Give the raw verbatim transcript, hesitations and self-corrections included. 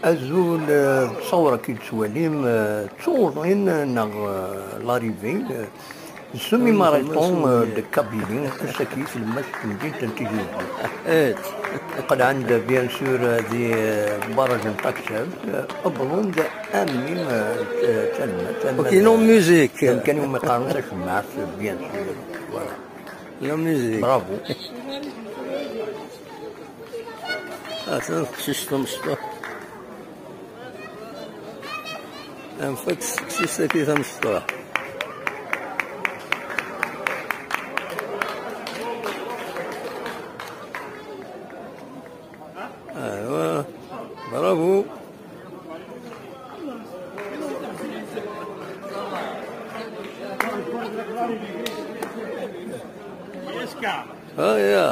Azul, eh, ttṣawṛeɣ-k-id ttwalim, eh, d tuɣḍin neɣ, eh, l'arrivée, eh, semi-marathon, eh, de Kabylie, ass-agi tlemmast n temdint n Tizi Uzzu. Qelɛen-d, bien sûr, eh, di, eh, barrage n Taksert, eh, wwḍen-d am, eh, eh, talma, talma. Ok, non, musique. Amkan iwumi qqaren tacemmaɛt, bien sûr. Voilà. La musique. Bravo. Atan teqcict tamecṭuḥt. Anef-ak s teqcict-agi tamecṭuḥt. Aywa. Bravo. Aya.